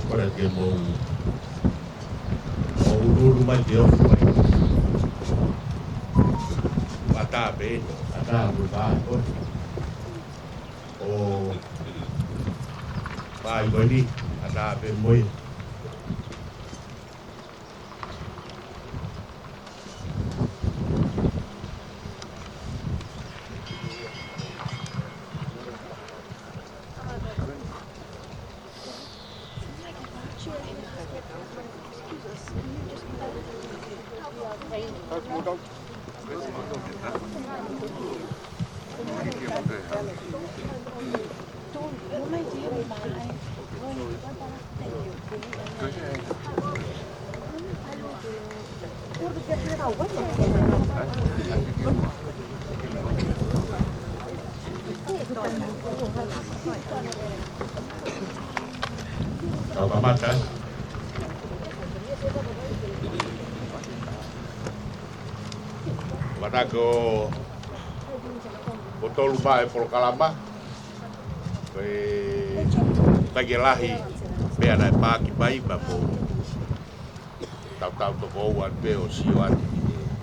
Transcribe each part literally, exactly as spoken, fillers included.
Kole ke mou, mou ʻunuʻunu mai ke ofi mai. Pata pē ʻeni. Pata pē ʻeni. ʻO Fai ko eni, ʻatā pē mo ia. Tau kamata. Manako ʻo tolu mai polokalama. Ko e kaike lahi pea naʻe pāki mai pea mo tautau toko ua pē ʻo sio atu ki he ʻOku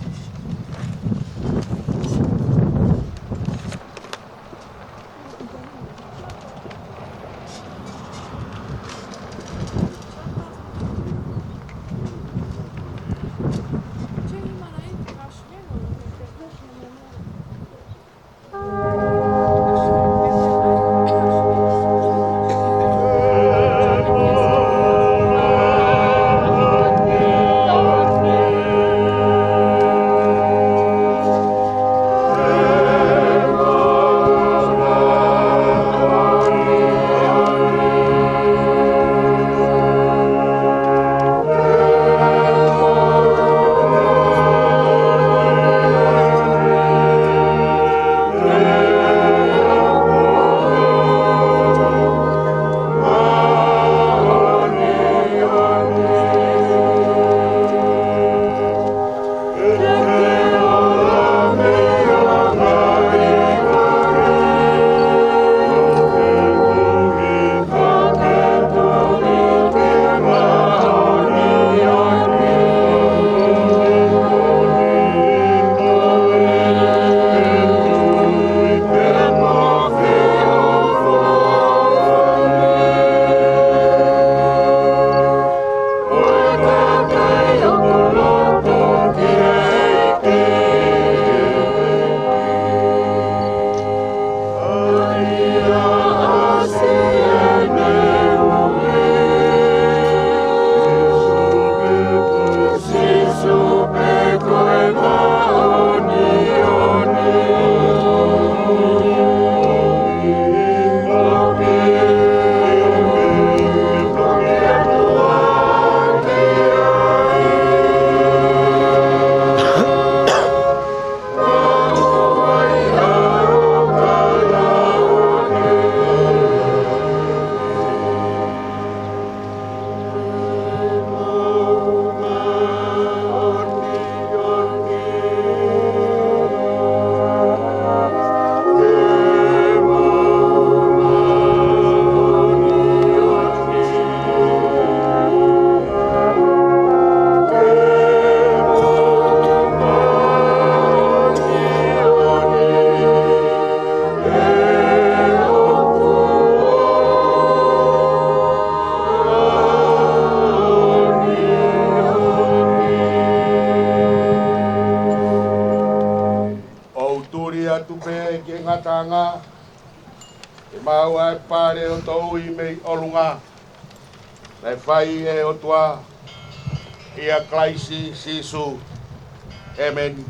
ou tuli atu pē ki he ngataʻanga, ʻe maʻu ʻa e pale ʻo e tōʻui mei ʻolunga, naʻe fai ʻe he ʻOtua ʻia Kalaisi Sīsū. ʻĒmeni.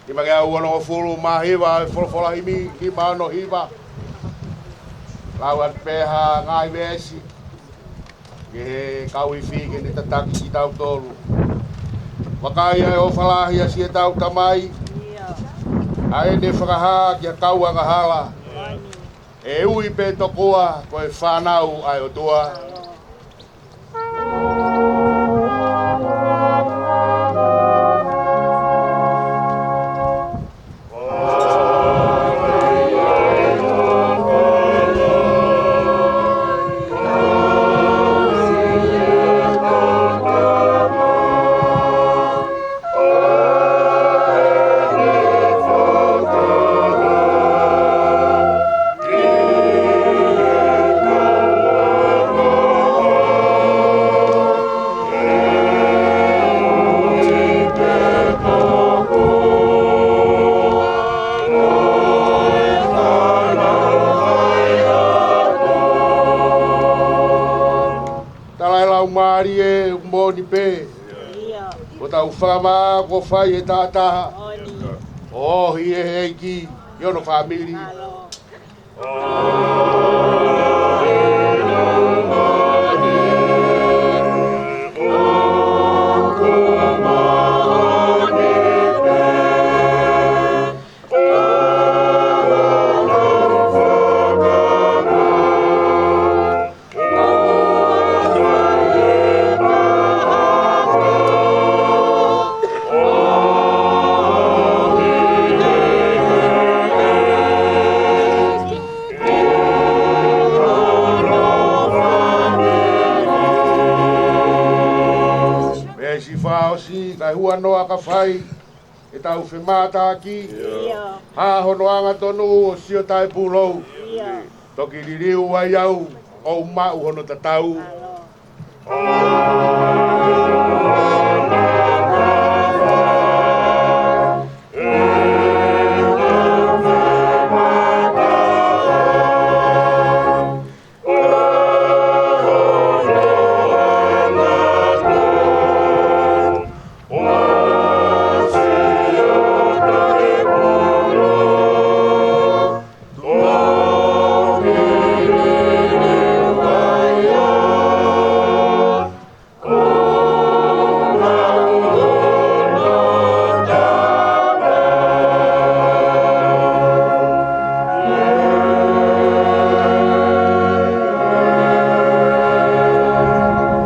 Nimangeau onongofulu mā hiva ʻo e folofola himi, nima ono hiva. Lau atu pē ha ngaahi veesi ki he kau ifi ke ne tataki kitautolu. Vakai, ʻa e ʻofa lahi ʻa siʻetau Tamai, ʻa ʻene fakahā ki ha kau angahala, ʻe ui pē tokua ko e fānau ʻa e ʻOtua. Mālie, moʻoni pē. ʻIo. Ko ʻetau fakamaʻa kuo fai ʻe taha taha. Moʻoni. ʻOku ʻi he ʻEiki ʻi hono fāmili. Pea siʻi fakaʻosi, kae huanoa ka fai ʻetau femātaaki. ʻIo. Hā hono angatonu ʻo sio taʻepūlou. ʻIo. Toki liliu ai au ʻo u maʻu hono tatau.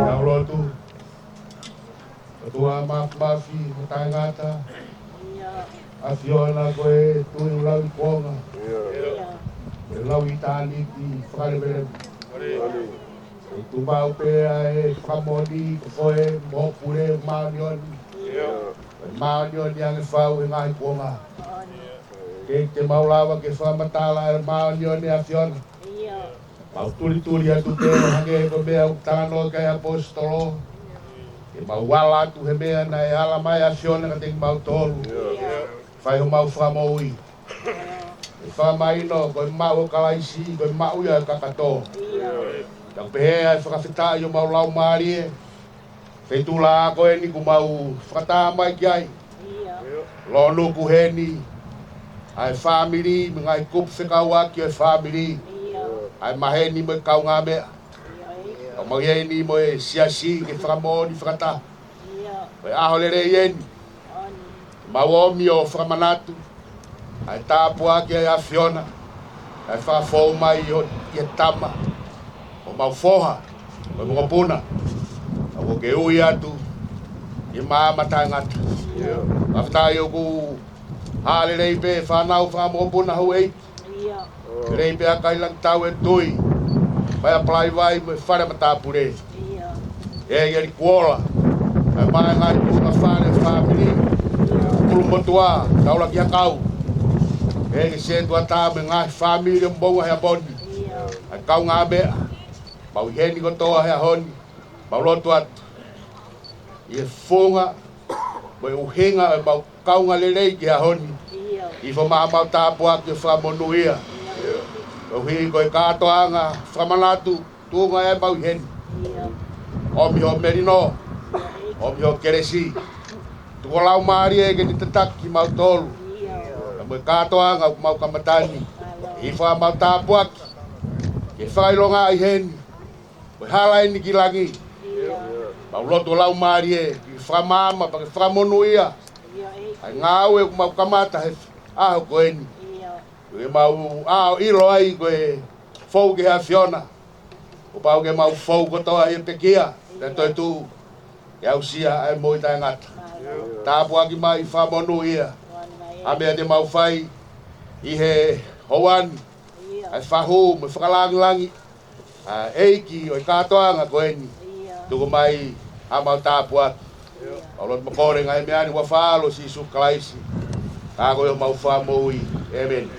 Tau lotu. ʻOtua Māfimafi mo Taʻengata, ʻAfiona ko e Tuʻi ʻo e lau ikuonga, ʻo e lau ʻitāniti fakaleveleva. ʻOku tuʻu maʻu pē ʻa e fakamoʻoni ko koe mo ho pule māʻoniʻoni. Ko e māʻoniʻoni ange fau he ngaahi kuonga. Ke te mau lava ke fakamatala e māʻoniʻoni ʻAfiona. Mau tulituli atu pē hangē ko e meʻa ʻoku talanoa ki ai ʻa e ʻaposetolo. Ke mau ala atu he meʻa naʻe ala mai ʻAfiona kiate kimautolu. Fai homau fakamoʻui. ʻE fakamahino ko e maʻu ʻo Kalaisi, ko e maʻu ia ʻo e kakato. Tau pehē ʻa e fakafetaʻi ʻo homau laumālie. Feituʻulaʻā ko eni kuo mau fakatā mai ki ai. Lōnuku heni ʻa e fāmili, mo e ngaahi kupu fekauʻaki ʻo e fāmili. ʻA e maheni mo e kaungāmeʻa. Ka mau ʻi heni mo e siasi ke fakamoʻoni fakataha. Ko e ʻaho lelei eni. Mau ōmi ʻo fakamanatu ʻa e tāpuaki ʻa e ʻAfiona, ʻa e fakafou mai ʻo e tama ʻo homau foha, ʻo e mokopuna, ʻa ʻoku ke ui atu ʻi he maama taʻengata. Fakafetaʻi ʻoku hā lelei pē fānau fanga mokopuna houʻeiki. Lelei pē ʻa Kailangitau e Tui, Fai ʻa Palaivai mo e fale matāpule. ʻEiki ʻa Likuola, ʻa e maʻa e ngaahi tuʻunga fale fāmili, Pulumotuʻa, Taulakiʻakau. ʻEiki Setuata mo e ngaahi fāmili ʻo Moʻunga Heamoni. ʻA e kaungāmeʻa, mau ʻi heni kotoa he ʻaho ni, mau lotu atu ʻi he funga mo e ʻuhinga ʻo ʻemau kaunga lelei ki he ʻaho ni. ʻIo. ʻI he fakamoʻoni ʻemau tāpuaki ʻo fakamonūʻia. Koeʻuhi ko e kātoanga fakamanatu tuʻunga ʻemau ʻi heni. ʻIo. ʻOmi hoʻo melino, ʻomi hoʻo kelesi. Tuku ho Laumālie ke ne tataki kimautolu. ʻIo. Pea mo e kātoanga ʻoku mau kamata ni. ʻI he fakamoʻoni ʻemau tāpuaki ke fakaʻilongaʻi heni ko e hala eni ki langi. ʻIo. Mau lotu Laumālie ke fakamaama pea ke fakamonūʻia ʻa e ngāue ʻoku mau kamata he ʻaho ko eni. ʻIo. Ke mau ʻilo ai ko e fou ki he ʻAfiona. Kuo pau ke mau fou kotoa ʻi he pekia, pea toetuʻu ke aʻusia ʻa e moʻui taʻengata. Tāpuaki mai, fakamonūʻia ʻa e meʻa te mau fai ʻi he houa ni. ʻA e fahu mo e fakalāngilangi ʻa e ʻEiki ʻo e kātoanga ko eni. Tuku mai haʻamau tāpuaki. Mau lotu mo kole ngaahi meʻa ni ʻi he huafa ʻo Sīsū Kalaisi, ko homau Fakamoʻui. ʻĒmeni.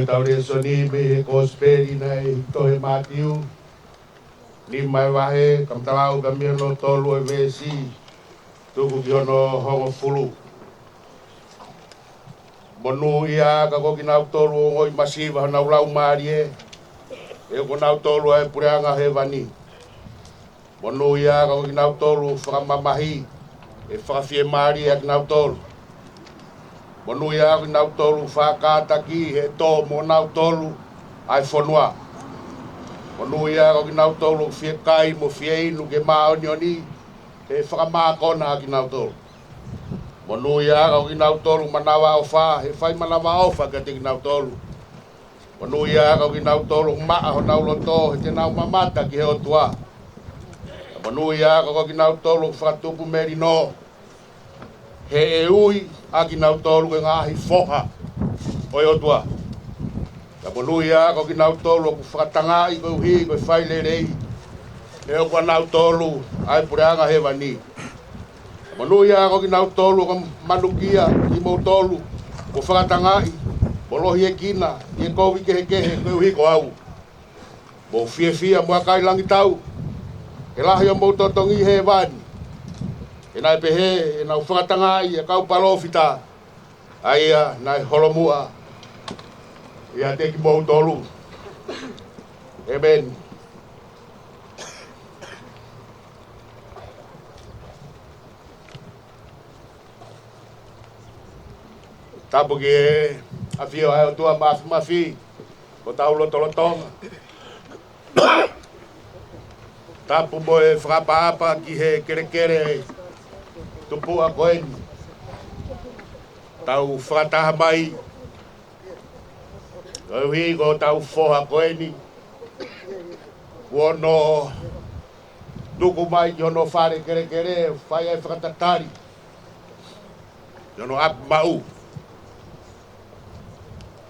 Tau lēsoni mei he Kosipeli naʻe ʻi he tohi ʻa Mātiu, nima ʻa e vahe, kamata lau pē mei hono tolu ʻa e veesi, tuku ki hono hongofulu. Monūʻia ā ka ko kinautolu ʻoku ongoʻi masiva honau laumālie, he ko kinautolu ʻa e puleʻanga hēvani. Monūʻia ā ka ko kinautolu ʻoku fakamamahi, he fakafiemālie ʻa kinautolu. Monūʻia ā ko kinautolu ʻoku faʻa kātaki, he ʻe tō mo kinautolu ʻa e fonua. Monūʻia ā ka ko kinautolu ʻoku fie kai mo fie inu ke māʻoniʻoni, he fakamākona ʻa kinautolu. Monūʻia ā ka ko kinautolu ʻoku manavaʻofa, he fai manavaʻofa kiate kinautolu. Monūʻia ā ka ko kinautolu ʻoku maʻa honau loto, he te nau mamata ki he ʻOtua. Monūʻia ā ka ko kinautolu ʻoku fakatupu melino, he ʻe ui ʻa kinautolu ko e ngaahi foha ʻo e ʻOtua. Monūʻia ā ka ko kinautolu ʻoku fakatangaʻi koeʻuhi ko e fai lelei, he ko kinautolu ʻa e puleʻanga hēvani. Monūʻia ā ka ko kinautolu ʻoku manukia kimoutolu, ʻoku fakatangaʻi mo lohiekina ʻi he kovi kehekehe koeʻuhi ko au. Mou fiefia mo ʻākai langitau, he lahi homou totongi ʻi hēvani. He naʻe pehē ʻenau fakatangaʻi ʻa e kau palōfita, ʻa ia naʻe holomuʻa ʻiate kimoutolu. ʻĒmeni. Tapu ki he ʻafio ʻa e ʻOtua Māfimafi, ko hotau lotolotonga. Tapu mo e fakaʻapaʻapa ki he kelekele tupuʻa ko eni. Tau fakataha mai, koeʻuhi ko hotau foha ko eni, kuo nau tuku mai ki hono fale kelekele, fai ai fakatatali ki hono ʻapi maʻu.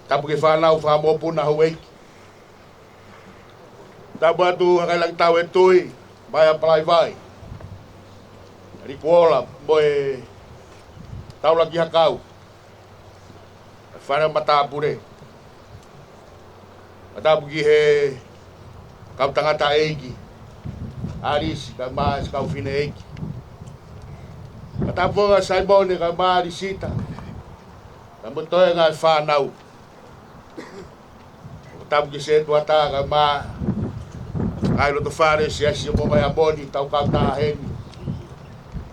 Tapu ki he fānau fakamokopuna houʻeiki. Tapu atu ʻa e kakai langitau ʻe tui, mai ʻa Palaivai, ʻa Likuola mo e Taulakihakau, ʻa e fale matāpule. Tapu ki he kau tangataʻeiki, ʻAlisi, kae ʻumaʻā e kau fineʻeiki. Tapu ʻa Saimone, kae ʻumaʻā ʻa ʻAlisita, kae ʻumaʻā e toenga e fānau. Tapu ki he setuata kae ʻumaʻā e ngaahi lotofale, siasi ʻo Moʻunga Heamoni, tau kautaha heni,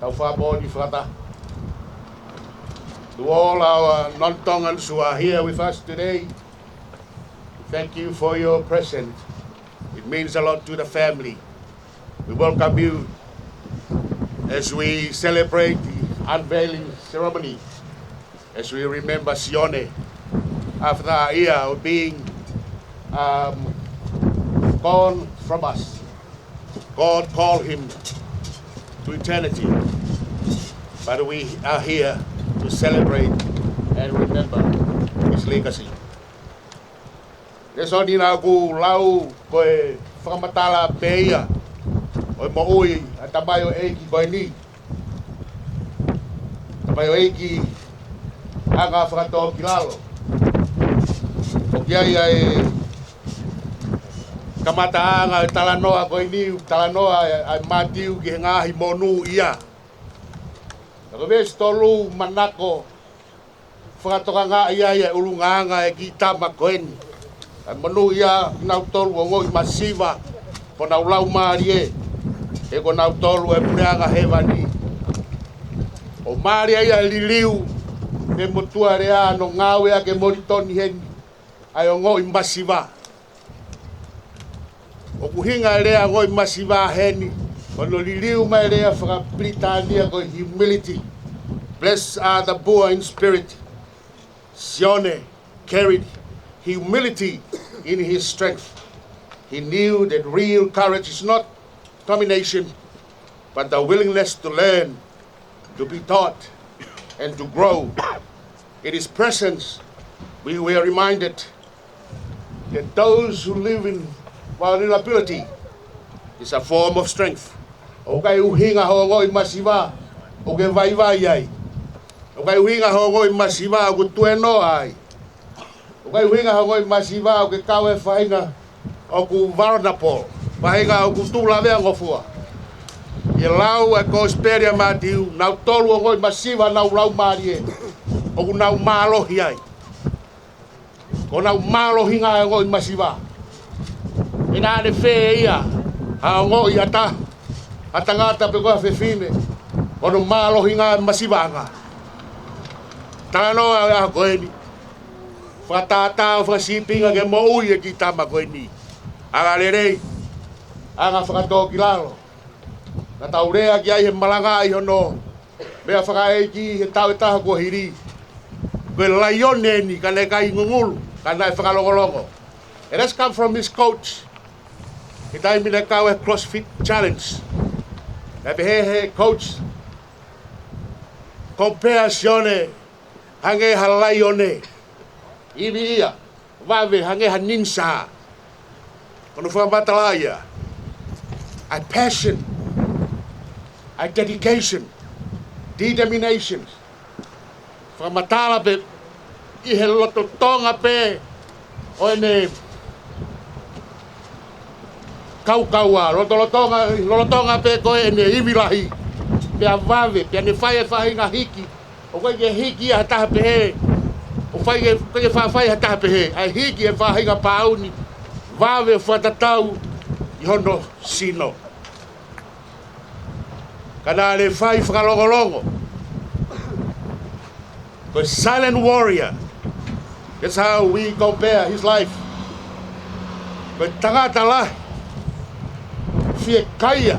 tau fakamoʻoni fakataha. To all our non-Tongans who are here with us today, thank you for your presence. It means a lot to the family. We welcome you as we celebrate the unveiling ceremony, as we remember Sione, after a year of being, um, gone from us. God called him to eternity, but we are here to celebrate and remember his legacy. Lēsoni naʻa ku lau ko e fakamatala pē ia ʻo e moʻui ʻa e tamaioʻeiki ko eni. Tamaioʻeiki anga fakatōkilalo. ʻOku ʻi ai ʻa e kamataʻanga ʻo e talanoa ko eni, talanoa ʻa e, ʻa e Mātiu ki he ngaahi monūʻia. Ka ko e veesi tolu manako fakatokangaʻi ai ʻa e ʻulungaanga ʻa e kiʻi tama ko eni. ʻA e monūʻia kinautolu ʻoku ongoʻi masiva honau laumālie, he ko kinautolu ʻa e puleʻanga hēvani. ʻOku mālie ia ʻa e liliu, pea mo e tuʻa lea naʻe ngāueʻaki ʻe Molitoni heni, ʻa e ongoʻi masiva. ʻOku ʻuhinga e lea ongoʻi masiva heni, ko hono liliu mai e lea fakapilitānia ko e humility. Blessed are the poor in spirit. Sione carried humility in his strength. He knew that real courage is not domination, but the willingness to learn, to be taught, and to grow. In his presence, we were reminded that those who live in vulnerability is a form of strength. ʻOku ʻikai ʻuhinga hoʻo ongoʻi masiva ʻoku ke vaivai ai. ʻOku ʻikai ʻuhinga hoʻo ongoʻi masiva ʻoku ke tuēnoa ai. ʻOku Ko e ʻuhinga ʻo e ongoʻi masiva ʻoku ke kau he faʻahinga ʻoku vulnerable, faʻahinga ʻoku tuʻu laveangofua. ʻI he lau ʻa e Kosipeli ʻa Mātiu, nautolu ʻoku ongoʻi masiva honau laumālie, ʻoku nau mālohi ai. Ko honau mālohinga ʻa e ongoʻi masiva. ʻE naʻa ne fē ia ha ongoʻi ʻa ha, ha tangata pe ko ha fefine, ko hono mālohinga ʻa e masivaʻanga. Talanoa ʻo e ʻaho ko eni. Fakatātā ʻo fakasīpinga ke moʻui e kiʻi tama ko eni. Angalelei, anga fakatōkilalo. Naʻa tau lea ki ai he malanga ʻi hono meʻa fakaʻeiki he taʻu ʻe taha kuo hili. Ko e laione eni ka naʻe ʻikai ngungulu, ka naʻe fakalongolongo. It has come from his coach. He taimi naʻe kau he CrossFit Challenge. Naʻe pehē he coach, compare Sione hangē ha laione. Ivi ia, vave hangē ha ninja. Ko hono fakamatala ia, ʻa e passion, ʻa e dedication, determination. Fakamatala pē ʻi he lolotonga pē ʻo ʻene kaukaua, lolotonga, lolotonga pē ko ʻene ivi lahi. Pea vave, pea ne fai e faʻahinga hiki. ʻOku ʻikai ke hiki ia ha taha pehē. ʻOku ʻikai ke, ʻikai ke faʻa fai ha taha pehē. ʻA e hiki e faʻahinga pāuni. Vave fakatatau ʻi hono sino. Ka naʻa ne fai fakalongolongo. Ko e silent warrior. That's how we compare his life. Ko e tangata lahi. Fiekaia.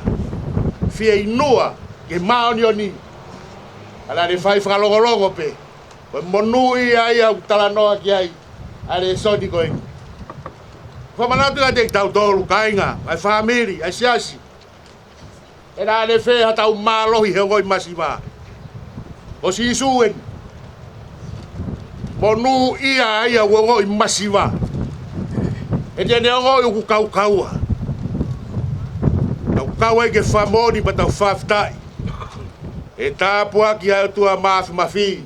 Fieinua. Ke māʻoniʻoni. Ka naʻa ne fai fakalongolongo pē. Ko e monū ia ia ʻoku talanoa ki ai ʻa e lēsoni ko eni. Fakamanatu kiate kitautolu kāinga, ʻa e fāmili, ʻa e siasi. ʻE naʻa ne fē haʻatau mālohi he ongoʻi masiva. Ko Sīsū eni. Monū ia ia ʻoku ongoʻi masiva. He te ne ongoʻi ʻoku kaukaua. Tau kau ai ke fakamoʻoni pea tau fakafetaʻi. ʻE tāpuaki ʻa e ʻOtua Māfimafi.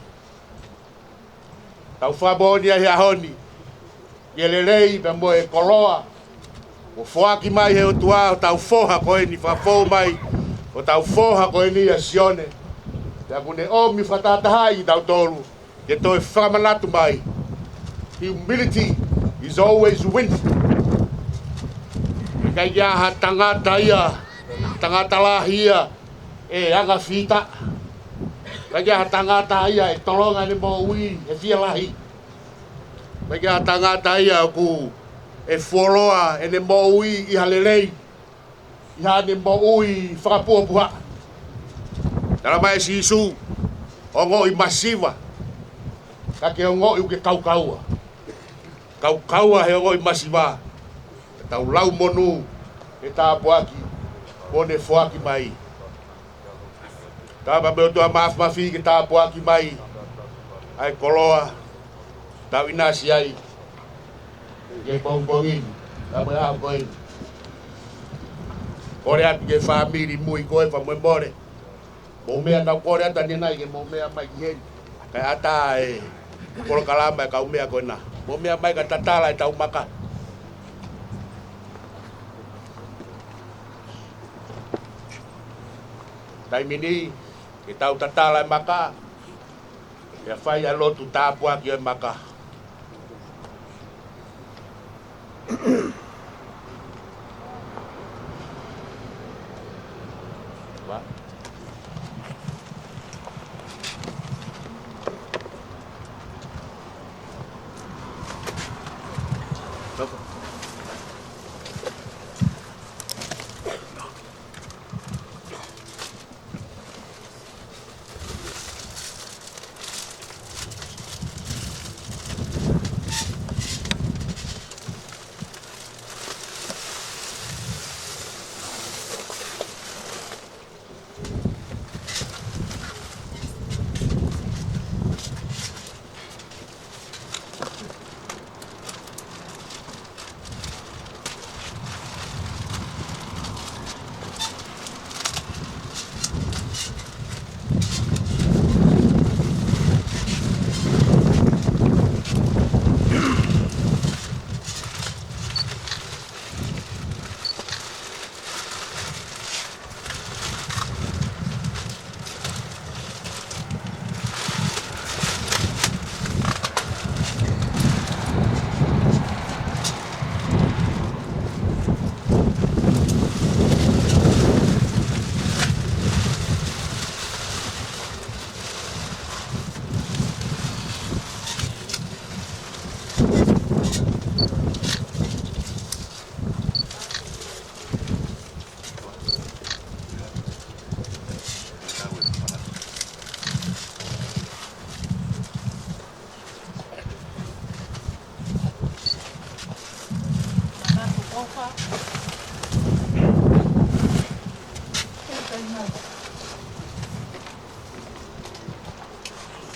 Tau fakamoʻoni ai he ʻaho ni. ʻI he lelei pea mo e koloa. ʻO foaki mai he ʻOtua ʻo hotau foha ko eni, fakafou mai. ʻO hotau foha ko eni ʻa Sione. Pea ʻoku ne ʻomi fakatahatahaʻi kitautolu. Ke toe fakamanatu mai. Humility is always win. ʻIkai ke ʻi ai ha tangata ia, tangata lahi ia, ʻe anga fita. ʻIkai ke ʻi ai ha tangata ia ʻe tolonga ʻene moʻui he fielahi. ʻIkai ke ʻi ai ha tangata ia ʻoku ʻe fuoloa ʻene moʻui ʻi ha lelei, ʻi haʻane moʻui fakapuhapuha. Talamai ʻe Sīsū, ongoʻi masiva, ka ke ongoʻi ʻoku ke kaukaua. Kaukaua he ongoʻi masiva. Tau lau monū, ke tāpuaki, mo ne foaki mai. Tau pehē pē ʻOtua Māfimafi ke tāpuaki mai ʻa e koloa, tau ʻinasi ai. Ke pongipongi ni, ka mo e ʻaho ko eni. Kole atu ki he fāmili mui ko e fakamolemole. Mou meʻa, naʻa ku kole atu ʻanenai ke mou meʻa mai ki heni. Kae ʻatā e polokalama e kau meʻa ko ena. Mou meʻa mai ka tatala ʻetau maka. Taimi ni, ke tau tatala e maka. Pea fai ʻa e lotu tāpuaki ʻo e maka.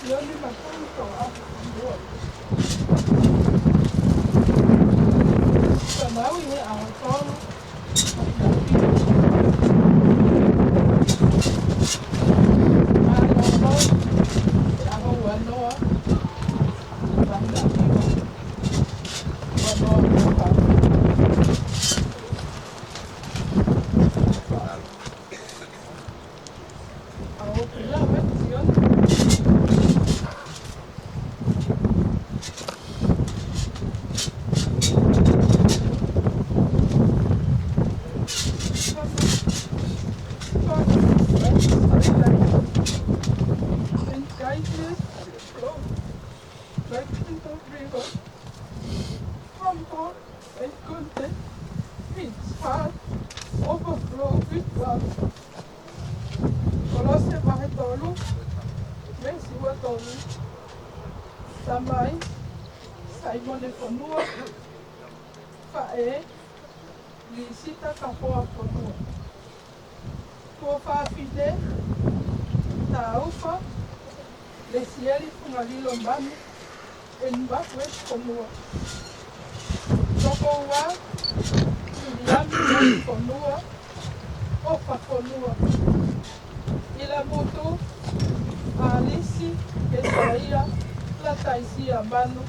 Sione Makuto a Lua. Ka nau i he ʻaho tolu. ʻAho ua noa. Humble and content, his heart overflow with love. Kolose vahe tolu, veesi ua tolu. Tamai Saimone Fonua, faʻē Lisita Kapoa Fonua, tuofāfine Taufa Lesieli Fungalilo Manu, ʻeni Makuesi Fonua. Tokoua, Viliami Fonua, ʻOfa Fonua. ʻIlamutu, ʻAlisi Kesaia Lataisia Manu,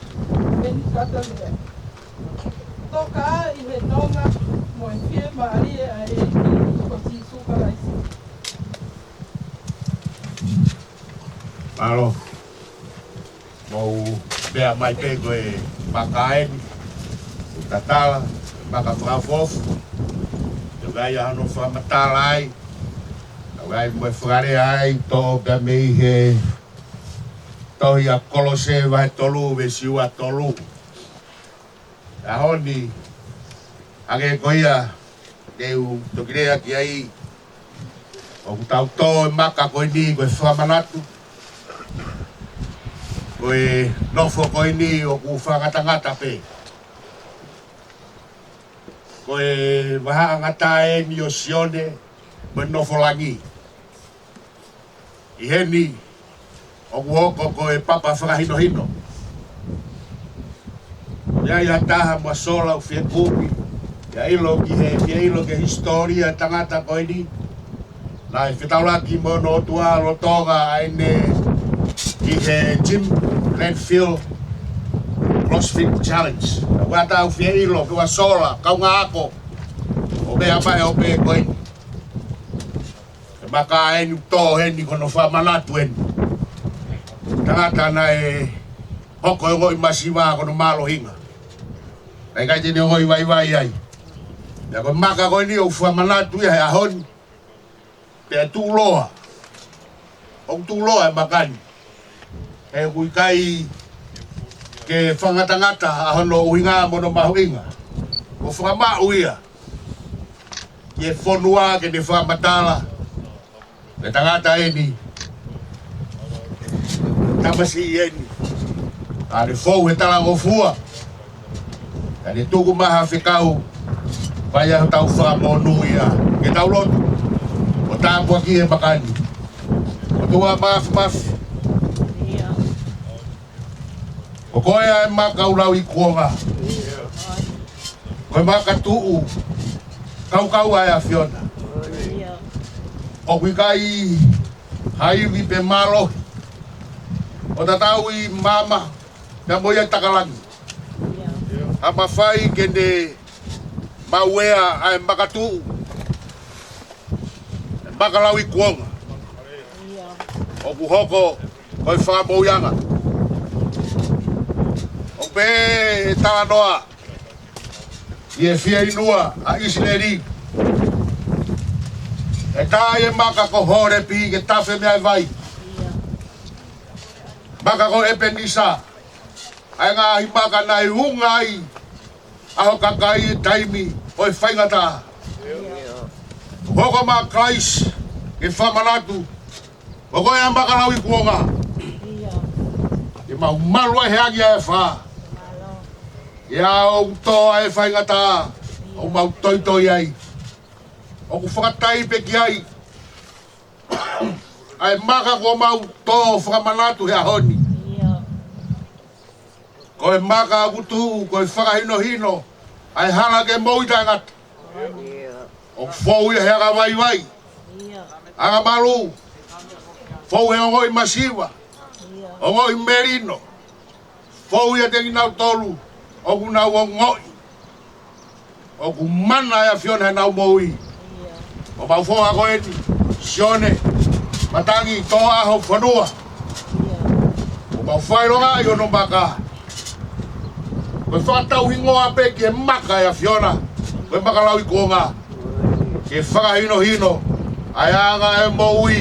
ʻeni Katalea. Toka ʻi he nonga mo e fiemālie ʻa e ʻEiki ko Sīsū Kalaisi. Mālō. Mou meʻa mai pē ko e maka ʻeni. Tatala, maka fakaʻofoʻofa. Te u ʻai ʻa hono fakamatala ai. Te u ʻai mo e fakalea ai, toʻo pē mei he tohi ʻa Kolose vahe tolu, veesi ua tolu. ʻAho ni, hangē ko ia, te u toki lea ki ai, ʻoku tau tō e maka ko eni ko e fakamanatu, ko e nofo ko eni ʻoku fakangatangata pē. Ko e vahaʻangata eni ʻo Sione, ko e nofo langi. ʻI heni, ʻoku hoko ko e papa fakahinohino. ʻI ai ha taha mo e sola ʻoku fie kumi, ʻi ai ʻilo ki he, ʻi ai ʻilo ki he hisitōlia tangata ko eni. Naʻe fetaulaki mo hono ʻotua lolotonga ʻa ʻene ʻi he Jim Glanville CrossFit Challenge. ʻOku ʻatā ʻoku fie ʻilo, ki ha sola, kaungā ako, ʻo meʻa mai ʻo pē ko eni. Ko e maka eni ʻoku tō heni ko hono fakamanatu eni. Tangata naʻe hoko e ongoʻi masiva ko hono mālohinga. Naʻe ʻikai te ne ongoʻi vaivai ai. Pea ko e maka ko eni ʻoku fakamanatu ia he ʻaho ni. Pea tuʻuloa. ʻOku tuʻuloa e maka ni. He ʻoku ʻikai ke fakangatangata ʻa hono ʻuhinga mo hono mahuʻinga. ʻOku fakamaʻu ia ki he fonua ke ne fakamatala. Ko e tangata eni. Tamasiʻi eni. Ka ne fou he talangofua. Ka ne tuku mai ha fekau. Pea ʻi ai hotau fakamonūʻia. Ke tau lotu. ʻO tāpuakiʻi e maka ni. ʻOtua Māfimafi. Ko koe ʻa e maka ʻoku lau ʻi kuonga. Ko e makatuʻu. Kaukau ʻa e ʻAfiona. ʻOku ʻikai ha ivi pe mālohi. ʻO tatau ʻi māmani. Pea mo ia ʻi he takalangi. ʻA mafai ke ne maʻu ʻa e makatuʻu. Maka lau ʻi kuonga. ʻOku hoko ko e fakamoʻuiʻanga. ʻOku pehē ʻe he talanoa ʻi he fieinua ʻa ʻIsileli. ʻE tā ʻa e maka ko Holepi ke tafe mei ai e vai. Maka ko ʻEpenisa. ʻA e ngaahi maka naʻe unga ai ʻa ho kakai he taimi ʻo e faingataʻa. Hoko mai ʻa Kalaisi ke fakamanatu. Ko koe ʻa e maka lau ʻi kuonga. Ke mau malu ai he angi ʻa e afā. ʻIo ʻoku tō ʻa e faingataʻa. ʻOku mau toitoi ai. ʻOku fakatai pē ki ai. ʻa e maka kuo mau tō fakamanatu he ʻaho ni. Ko e maka ʻoku tuʻu ko e fakahinohino ʻa e hala ke moʻui taʻengata. ʻOku fou ia he anga vaivai, anga malū, fou he ongoʻi masiva, ongoʻi melino, fou ia ʻiate kinautolu ʻoku nau ongoʻi ʻoku mana ʻa e ʻAfiona heʻenau moʻui. Ko homau foha ko eni, Sione Matangi Toaho Fonua. Ko homau fakaʻilongaʻi hono maka, ko e fakatauhingoa pē ki he maka ʻa e ʻAfiona, ko e maka lauikuonga, ke fakahinohino ʻa e anga ʻo e moʻui,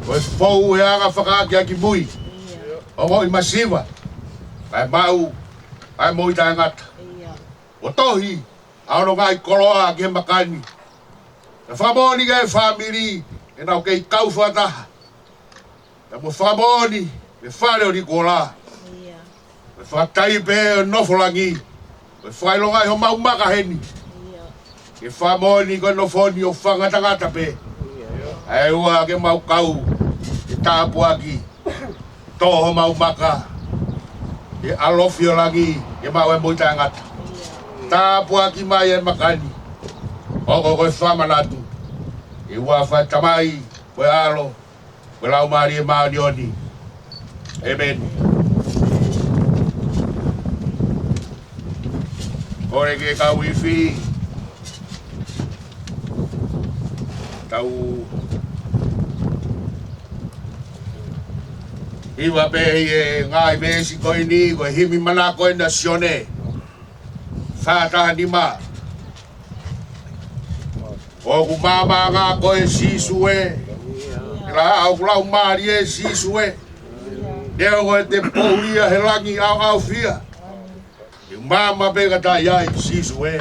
ko e fou he anga fakaʻakiʻakimui, ongoʻi masiva, kae maʻu ʻa e moʻui taʻengata. Kuo tohi ʻa hono ngaahi koloa ki he maka ni. Pea fakamoʻoni ki he fāmili ʻenau kei kau fakataha. Pea mo fakamoʻoni ki he fale ʻo Nikola. Pea fakataipe ʻo e nofo langi. Pea fakaʻilongaʻi homau maka heni, ke fakamoʻoni ko e nofo ni ʻoku fakangatangata pē. ʻA e ua ke mau kau he tāpuaki, tō homau maka he ʻalofi ʻo langi ke maʻu e moʻui taʻengata. Tāpuaki mai e maka ni, hoko ko e fakamanatu. He huafa ʻo e Tamai, ko e ʻAlo, ko e Laumālie Māʻoniʻoni. ʻĒmeni. Kole ke kau ifi, tau hiva pē ʻi he ngaahi veesi ko eni, ko e himi manako ʻena ʻa Sione fā taha nima. ʻOku māmānga koe Sīsū ē, ʻi he ʻoku laumālie Sīsū ē. Neongo ʻete poʻuli ia he langi ʻaoʻaofia, te u maama pē ka taʻe ʻi ai Sīsū ē.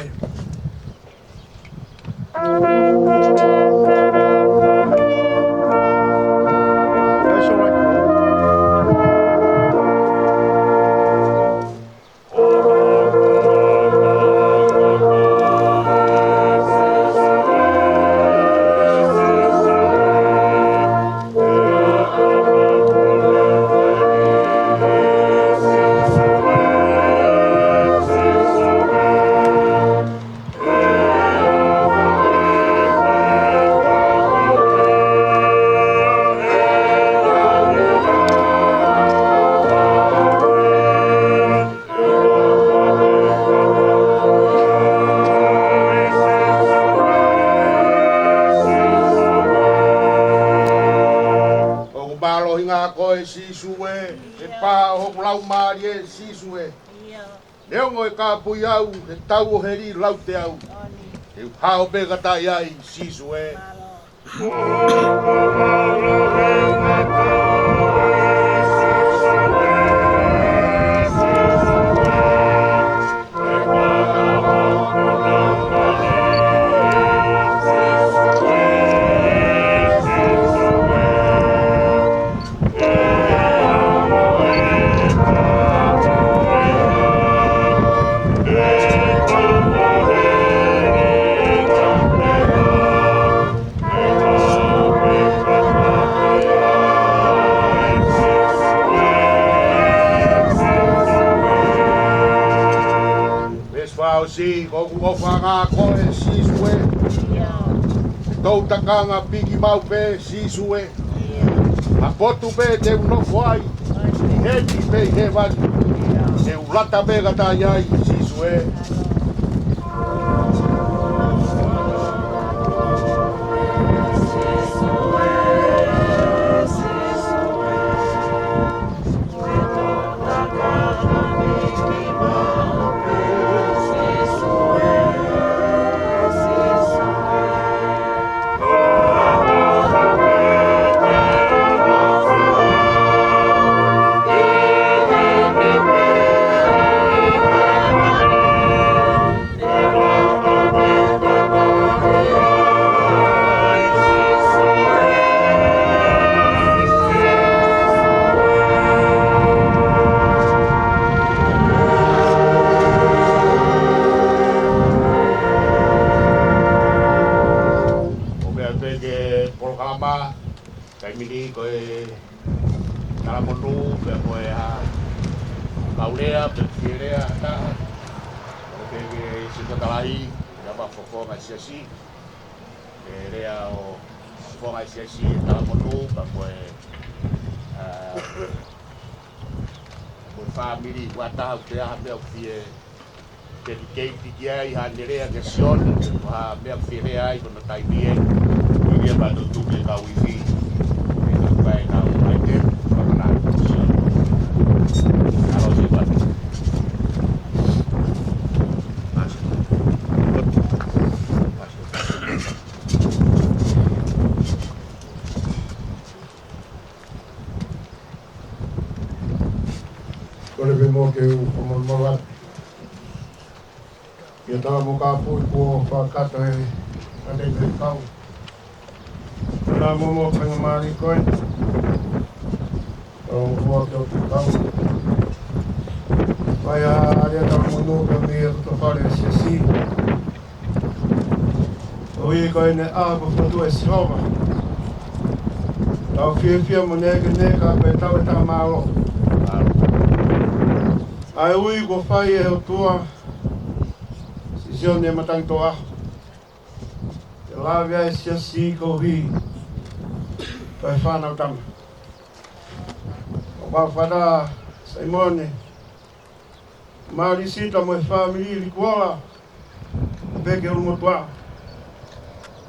ʻOku mālohinga koe Sīsū ē, he pā ʻo hoku laumālie Sīsū ē. Neongo ʻe kāpui au he tau ʻo heli laute au, te u hao pē ka taʻe ʻi ai Sīsū ē. Veesi fā ʻosi, ko hoku ʻofaʻanga koe Sīsū ē. Toutakanga piki maʻu pē Sīsū ē. Ha potu pē te u nofo ai, ʻi heni pe ʻi hēvani, te u lata pē ka taʻe ʻi ai Sīsū ē. Talamonū, pea ko e hā, kau lea, pe fie lea, ha taha. ʻOku ke ke sika talahi, ia ma fofonga siasi. Ke lea ʻo fofonga siasi, talamonū, pea ko e, ā, ko e fāmili, ua taha, ʻoku ʻi ai ha meʻa ʻoku fie, ke, ke piki ai haʻane lea kia Sione, ko ha meʻa ʻoku fie lea ai, ko hono taimi ē, ʻi he pā tutu ke kau ifi, ke kau kai nau mai te, ko hono Sione. ʻAlo Sione. Kole pē mo ke u fakamolemole atu. Ia tala mo ka pui kuo fakakakato e kate ke kau. Tala mo mo penga mali koe. Tala mo mo ke u kau. Paia ia talamonū ke mi e kuto fale siasi. ʻOi ko ʻene ʻa ko fotu e Sihova. Tau fiefia mo ne ke ne ka pe tau e tā mālō. ʻA e ui ko fai e ʻOtua, Sione Matangi Toa. Ke lave ai siasi ko hi. Ko e fānau tama. ʻO mau fata Saimone. Malisita mo e fāmili Likuola, pē ke ulu motuʻa.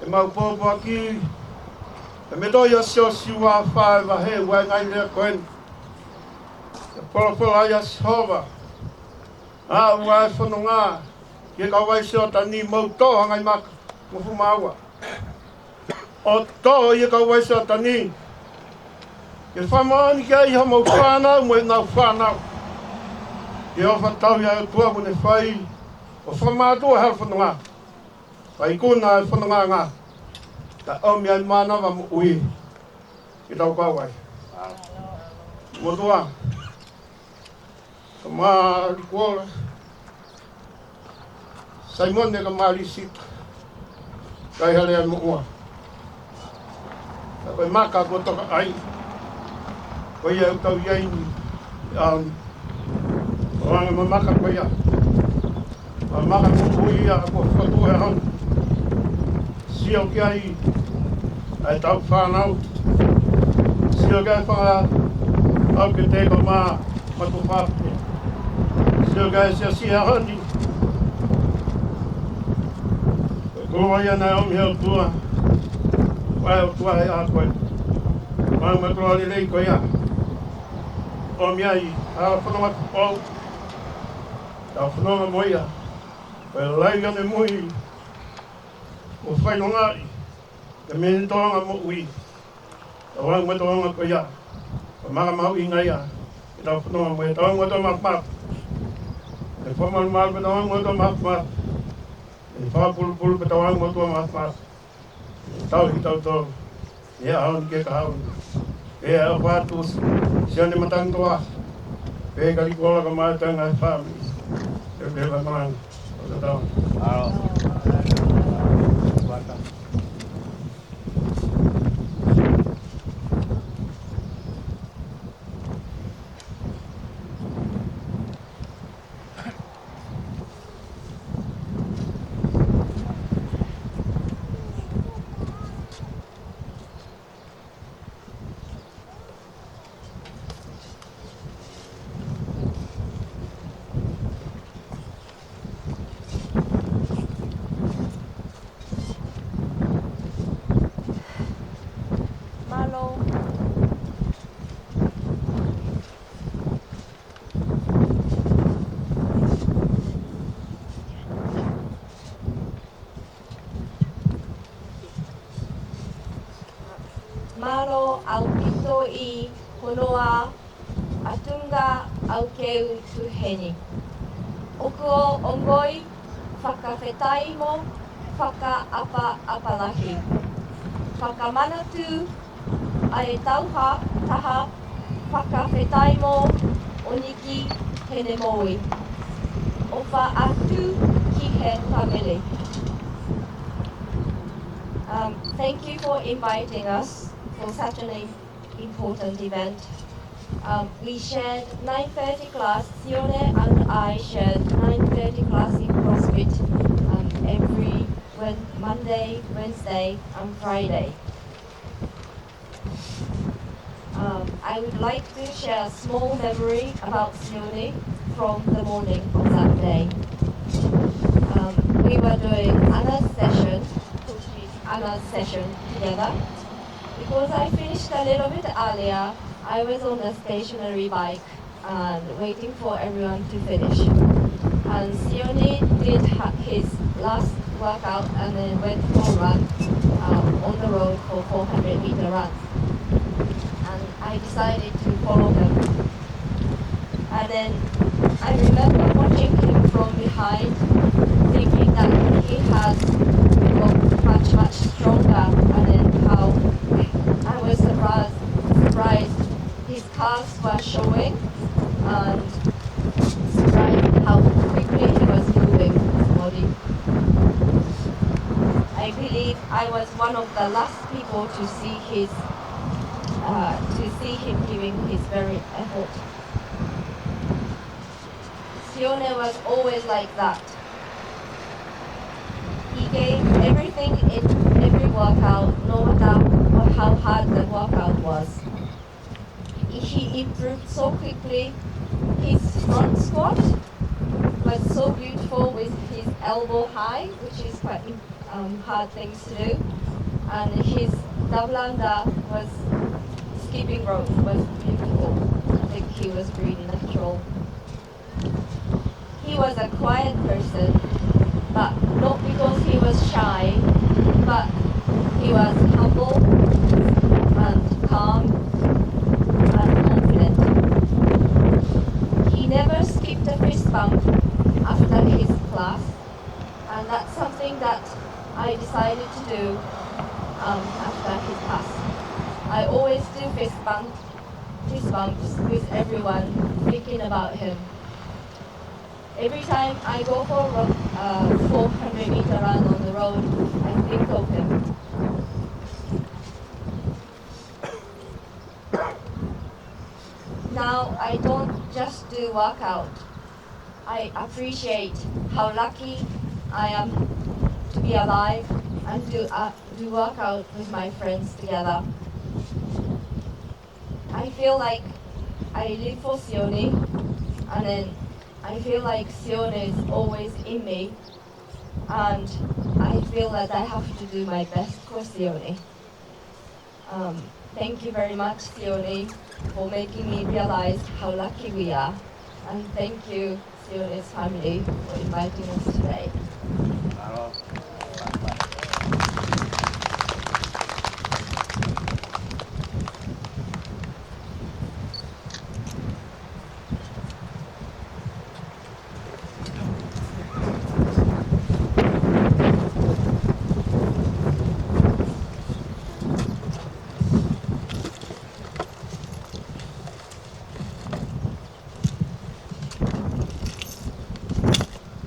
ʻE mau pōpoaki, ʻe me toi a sio siua fai vahe ua ngai lea koen. ʻE polopola ia Sihova, ʻa ua e fononga, ke kau ai sio tani mau tō hangai maka, mo fumaua. ʻO tō ia kau ai sio tani. Ke famaoni ke ai ha mau fānau mo e nau fānau. Ke o fatau ia e tua mo ne fai. ʻO famatu ha fononga. Fai kuna e fononga ngā. Ta ʻomi ai mānava mo ui. Ke tau kau ai. Motuʻa. Ka mali kuola. Saimone ka malisita. Kai hale ai mo ua. Ka ko e maka ko toka ai. Ko ia ʻoku tau ʻi ai ni. ʻAu ni. Ko anga ma maka ko ia. Ma maka ko ui ia ko fotu e hau. Sio ki ai. ʻA e tau fānau. Sio ki ai fanga au ke te ko ma matu fāpē. Sio ki ai siasi ʻa honi. Ko ia naʻe ʻomi he ʻOtua. Ko e ʻOtua he ʻa koe. Mau matu lelei ko ia. ʻOmi ai, ʻa fononga pau. Tau fononga mo ia. Ko e lai ane mui. ʻO fainongaʻi. Ke meni tōnga mo ui. Tau au mo tōnga ko ia. Ko maka mau inga ia. Ke tau fononga mo ia. Tau au mo tō mafu mafu. Ke famalu malu ke tau au mo tō mafu mafu. Ke fakapulupulu ke tau au mo tō mafu mafu. Tau hi tau tō. Ia au ni ke ka au. Ia au fatu. Sione Matangi Toa. Pē ka Likuola ka mai tanga e fāmili. Ke pē ka malanga. ʻO tau. Au. Mālō. Mālō ʻaupito ʻi hono ʻa ʻatunga ʻaukeu tuheni. ʻOku ou ongoi fakafetaʻi mo fakaʻapaʻapa lahi. Fakamanatu ʻa e tauha taha fakafetaʻi mo ʻOniki Henemoi. ʻOfa atu ki he fāmili. Um, thank you for inviting us for such an important event. Um, we shared nine thirty class, Sione and I shared nine thirty class in CrossFit, um, every Wed-, Monday, Wednesday, and Friday. Um, I would like to share a small memory about Sione from the morning of that day. Um, we were doing Anna's session, Anna's session together. Because I finished a little bit earlier, I was on a stationary bike and waiting for everyone to finish. And Sione did ha-, his last workout and then went for a run, um, on the road for four hundred meter run. And I decided to follow him. And then I remember watching him from behind, thinking that he has got much, much stronger. And then how I was surprised, surprised his calves were showing, and surprised how quickly he was moving his body. I believe I was one of the last people to see his, uh, to see him giving his very effort. Sione was always like that. He gave everything in every workout, no matter what, how hard the workout was. He improved so quickly. His front squat was so beautiful with his elbow high, which is quite im-, um, hard things to do. And his double under was, skipping rope was beautiful. I think he was really natural. He was a quiet person, but not because he was shy, but he was humble and calm and confident. He never skipped a fist bump after his class, and that's something that I decided to do, um, after his class. I always do fist bump, fist bumps with everyone thinking about him. Every time I go for a, uh, four hundred meter run on the road, I think of him. Now I don't just do workout. I appreciate how lucky I am to be alive and do, uh, do workout with my friends together. I feel like I live for Sione, and then I feel like Sione is always in me, and I feel that I have to do my best for Sione. Um, thank you very much, Sione, for making me realize how lucky we are, and thank you, Sione's family, for inviting us today.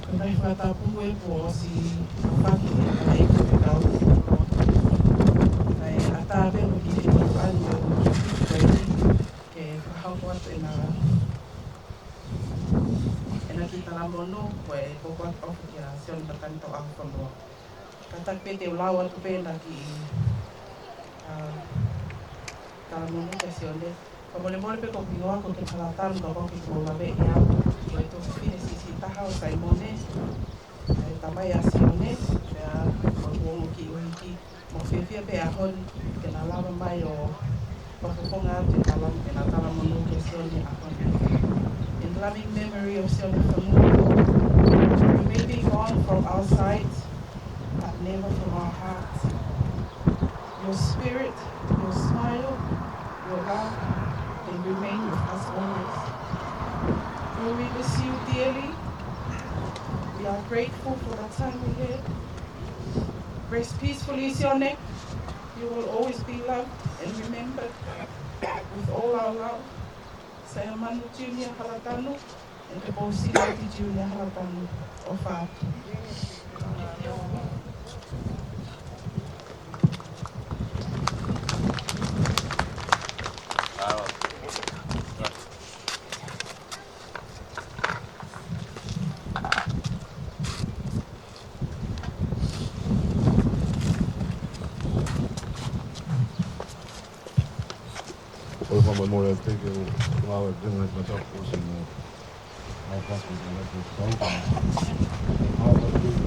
Ko e ngaahi fakatapu ē kuo ʻosi fakahoko ʻe he kau ʻeiki fekau. Kae ʻatā pē ʻo ki he ʻalu ʻo ki he ke fakahoko atu ʻena, ʻena kiʻi talamonū ko e koko atu ʻofa kia Sione Matangi Toʻa Fonua. Kātaki pē te u lau atu pē ʻena kiʻi, ā, talamonū kia Sione. Fakamolemole pē ko hoku hingoa ko Kena Halatanu, ka ʻoku ʻikai ke mou laveʻi au. Ko e tuofefine siʻisiʻi taha ʻo Saimone, ʻa e tamai ʻa Sione, pea ko hoku ongo kiʻi ʻuhiki. Mou fiefia pē he ʻaho ni ke na lava mai ʻo fakafofonga atu e tala-, ʻena talamonū kia Sione he ʻaho ni. In loving memory of Sione Fonua, you may be gone from our sight, but never from our hearts. Your spirit, your smile, your love, they remain with us always. We will miss you dearly. We are grateful for the time we had. Rest peacefully, Sione. You will always be loved and remembered with all our love. Saimone Junior Halatanu and Kaposi Junior Halatanu. ʻOfa atu. ʻOku ou fakamālō atu ki he ngāue ʻa e Ngaahi Mataku ʻosi mo Our Pastor Director Scout. Our Pastor,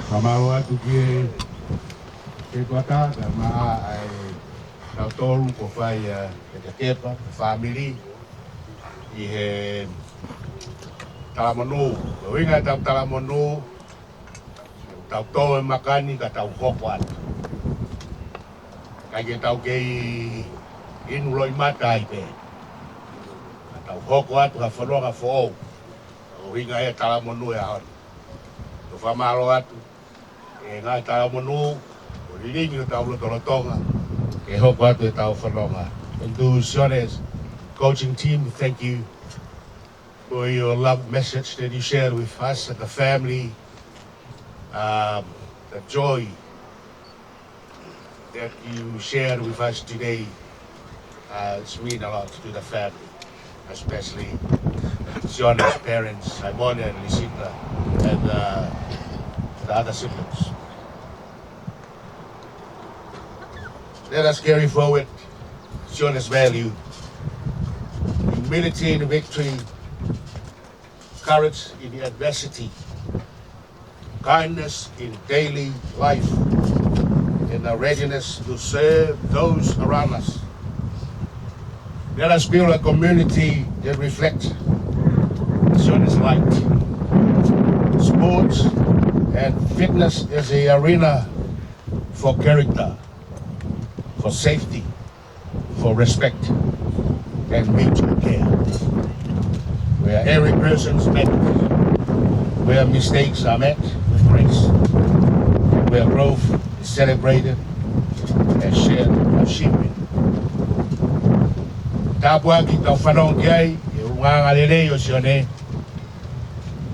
Fakamālō atu ki he, ki he tuʻa, kae ʻumaʻā ʻa e kau tolu ko fai ʻa e Kepa, fāmili, ʻi he talamonū. Ko e ʻuhinga ʻetau talamonū, tau tō e maka ni ka tau hoko atu. ʻIkai ke tau kei inu loʻimata ai pē. Ka tau hoko atu ha fononga foʻou. Ko e ʻuhinga ia e talamonū he ʻaho ni. Tau fakamālō atu. ʻE ngaahi talamonū, ʻo lilingi ʻo tau lotolotonga. Ke hoko atu ʻetau fononga. And to Sione's coaching team, thank you for your love message that you shared with us and the family. Um, the joy that you shared with us today, uh, it's mean a lot to the family, especially Sione's parents, Simone and Lisita, and, uh, the other siblings. Let us carry forward Sione's value, humility in victory, courage in adversity, kindness in daily life, and a readiness to serve those around us. Let us build a community that reflects Sione's light. Sports and fitness is the arena for character, for safety, for respect and mutual care, where every person's met, where mistakes are met with grace, where growth is celebrated as shared achievement. Tāpuaki tau fanongo ki ai, ʻi he ʻulungaanga lelei ʻo Sione.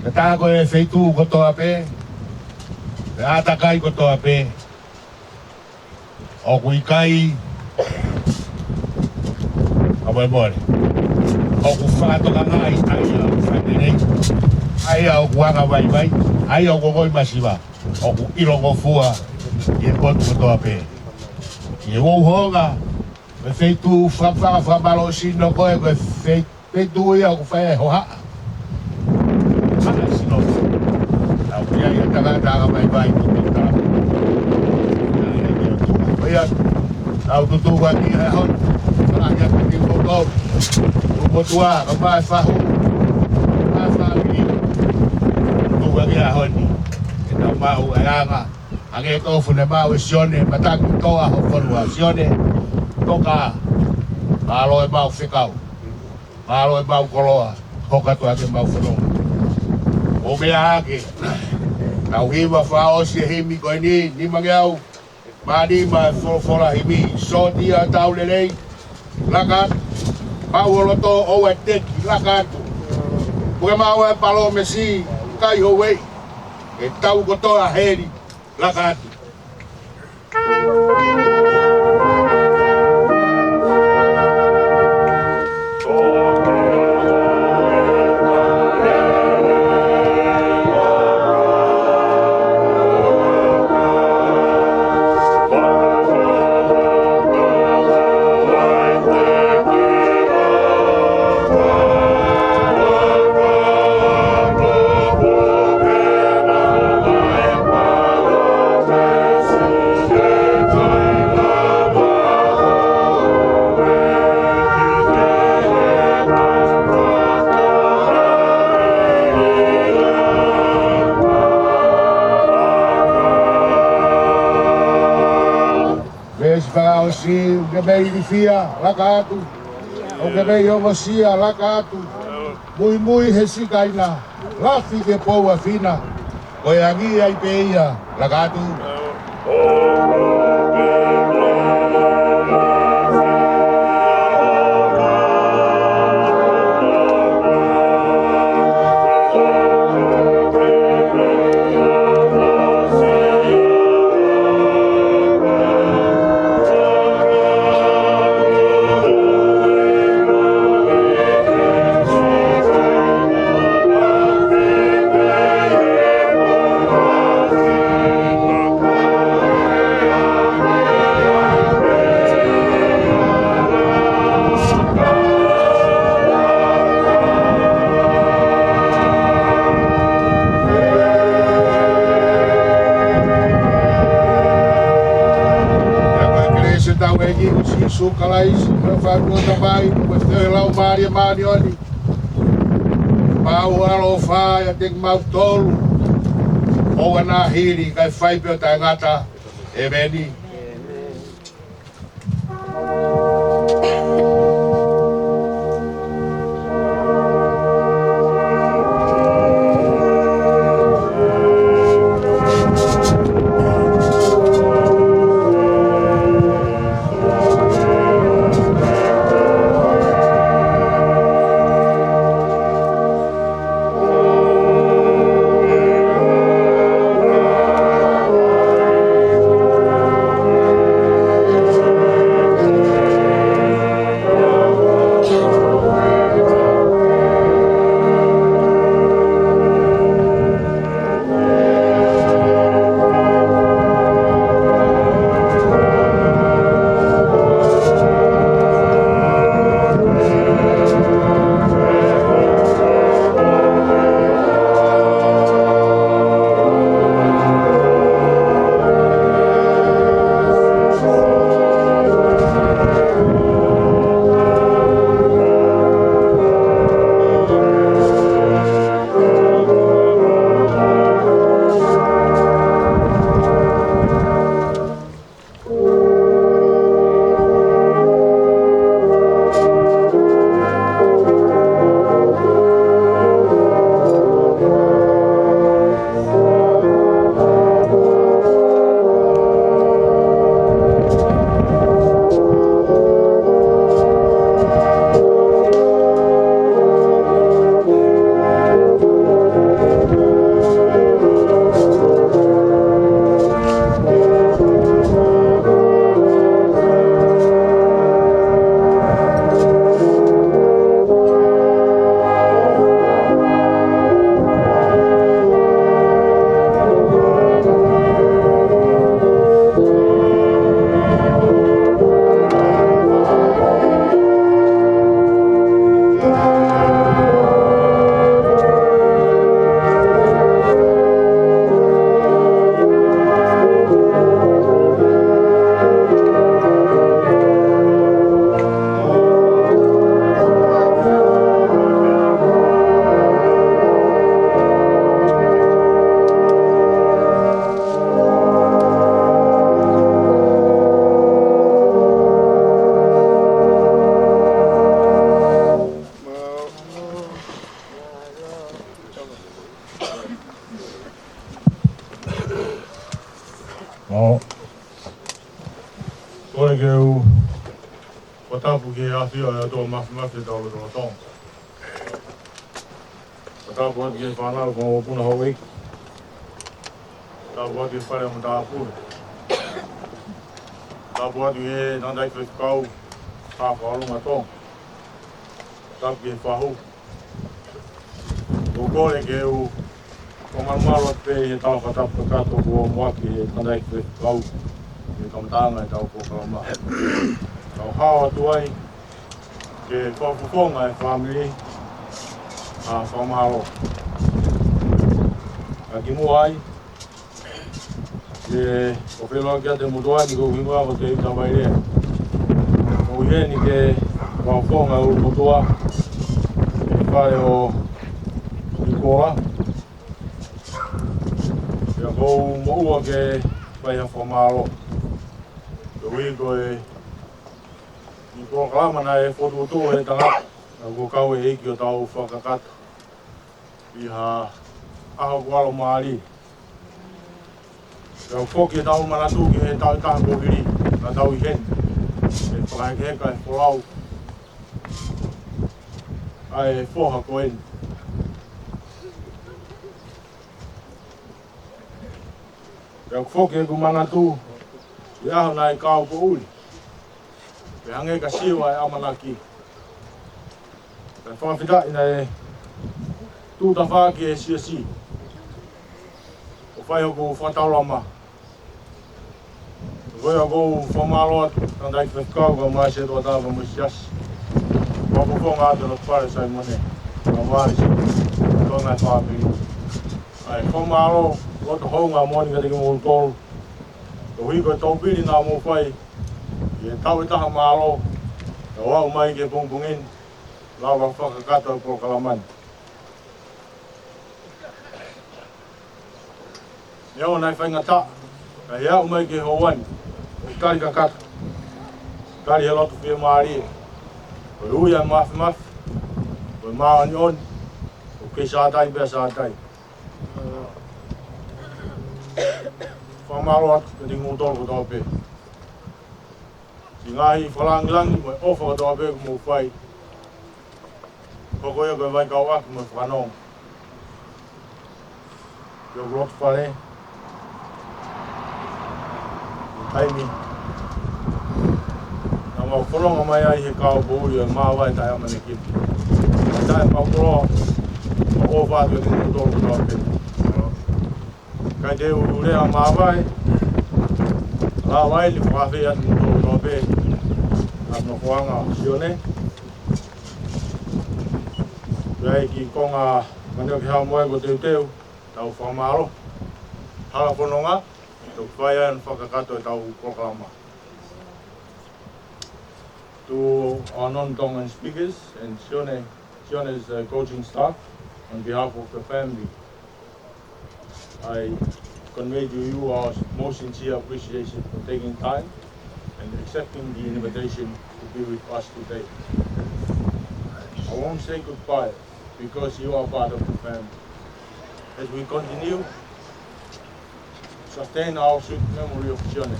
Ka tā ko e feituʻu kotoa pē, pea ʻātakai kotoa pē, ʻoku ʻikai, a moe mole. ʻOku fakatokangaʻi ʻa ia ʻoku fai lelei, ʻa ia ʻoku anga vaivai, ʻa ia ʻoku ongoʻi masiva, ʻoku ʻilongofua ʻi he potu kotoa pē. ʻI he ʻoku ou hanga, ko e feituʻu faka-, faka-, fakamālohisino ko e, ko e fei-, feituʻu ia ʻoku fai ai e hohaʻa. Hanga sino. Tau pia ia tangata anga vaivai ko e tau. Ia, ia, ia, ko ia, tau tutuku atu he ʻaho ni. Tau ia tutuku atu. Tuku atu ā, ka mai fahu. Mai fāmili. Tutuku atu he ʻaho ni. Ke tau maʻu e anga. Hangē ko e fuʻu ne maʻu ʻe Sione, matangi toa ho fonua Sione. Toka, mālō e maʻu fekau. Mālō e maʻu koloa, hoko atu ʻa e maʻu fononga. ʻO meʻa hake, tau hiva fakaʻosi e himi ko eni, nimangeau mā nima e folofola himi, sōtia tau lelei, laka atu, pau ʻo loto ʻoua ʻe teki, laka atu. Puke maʻu e palōmesi, kai houʻeiki, ʻe tau kotoa heli, laka atu. Veesi fakaʻosi, ʻoku ke mei ilifia, laka atu. ʻOku ke mei ongosia, laka atu. Muimui he sikaina, lafi ke pou ʻa fina. Ko e angi ai pē ia, laka atu. ʻEiki ko Sīsū Kalaisi, ko e fānau ʻa e Tamai, ko e feohi ʻa e Laumālie Māʻoniʻoni, pau ʻaloʻofa ʻiate kimautolu, ʻo ʻoua naʻa hili, kae fai pē ʻo taʻengata. ʻEmeni. ʻO, kole ke u fakatapu ki he ʻafio ʻa e ʻOtua Māfimafi ʻi hotau lotolotonga. Fakatapu atu ki he fānau, ko e mokopuna houʻeiki. Fakatapu atu ki he fale ʻo e matāpule. Fakatapu atu ki he tangataʻeiki faifekau, Haʻa Fakaloloma ʻo Tonga. Fakatapu ki he fahu. ʻOku ou kole ke u fakamalumalu atu pē ʻi heʻetau fakatapu kakato kuo muʻaki ʻe he tangataʻeiki faifekau ʻi he kamataʻanga ʻetau polokalama. Kau hao atu ai ke fakafofonga e fāmili ʻa e fakamālō. Ka kimuʻa ai, ʻoku ou feʻiloaki atu ki he motuʻa ni, ko hoku hingoa ko Tēvita Vailea. ʻOku ou ʻi heni ke fakafofonga e ʻulumotuʻa ʻi he fale ʻo Nikola. Pea ʻoku ou moʻua ke fai ha fakamālō koeʻuhi ko e ʻi he polokalama naʻe fokotuʻutuʻu ʻe he tangata, naʻa kuo kau e ʻEiki ʻo tau fakakakato ʻi ha ʻaho kuo ʻalu mālie. Pea ʻoku foki ʻetau manatu ki he taʻu ʻe taha kuo hili, naʻa tau ʻi heni ʻi he fakahekeheka e folau ʻa e foha ko eni. Pea ʻoku foki ʻeku manatu ki he ʻaho naʻe kau ko ʻUli, pea hangē ka sio ʻa e ʻamanaki. Pea fakafetaʻi naʻe tuʻu tafaʻaki e siasi ʻo fai hoku fakataulama. Ko ia ʻoku ou fakamālō atu, tangataʻeiki faifekau, kae ʻumaʻā e sētuata pea mo e siasi. Fakafofonga atu e loto fale ʻo Saimone, kae ʻumaʻā e siasi, ko e ngaahi fāmili. ʻA e fakamālō loto houngaʻia moʻoni kiate kimoutolu koeʻuhi ko e toupili naʻa mou fai ʻI he tau ʻe taha mālō ʻo aʻu mai ki he pongipongi ni, lava fakakakato e polokalama ni. Neongo naʻe faingataʻa, ka ʻi he aʻu mai ki he houa ni, ʻoku tali kakato, tali he loto fiemālie, ko e ui ʻa e māfimafi, ko e māʻoniʻoni, ʻoku kei sātai pea sātai. Fakamālō atu kiate kimoutolu kotoa pē. Siʻi ngaahi fakalāngilangi mo e ʻofa kotoa pē kuo mou fai. Hoko ia ko e vaikauʻaki mo e fakanonga ki hoku loto fale, ʻi he taimi naʻa mau fononga mai ai he kau poʻuli ʻo e māvae taʻeʻamanekina. Taʻe mau koloa, mau ʻofa atu kiate kimoutolu kotoa pē. Kae te u lea māvae, lava ai ʻo fakaafeʻi atu kimoutolu kotoa pē ʻa e nofoʻanga ʻo Sione. Pea ʻi he kiʻi konga manioki haʻamo ai ko e teuteu, tau fakamālō. Hala fononga, tau fai ai ʻa e fakakakato ʻetau polokalama. To our non-Tongan speakers and Sione, Sione's, uh, coaching staff, on behalf of the family, I convey to you our most sincere appreciation for taking time and accepting the invitation to be with us today. I won't say goodbye because you are part of the family. As we continue sustain our sweet memory of Sione.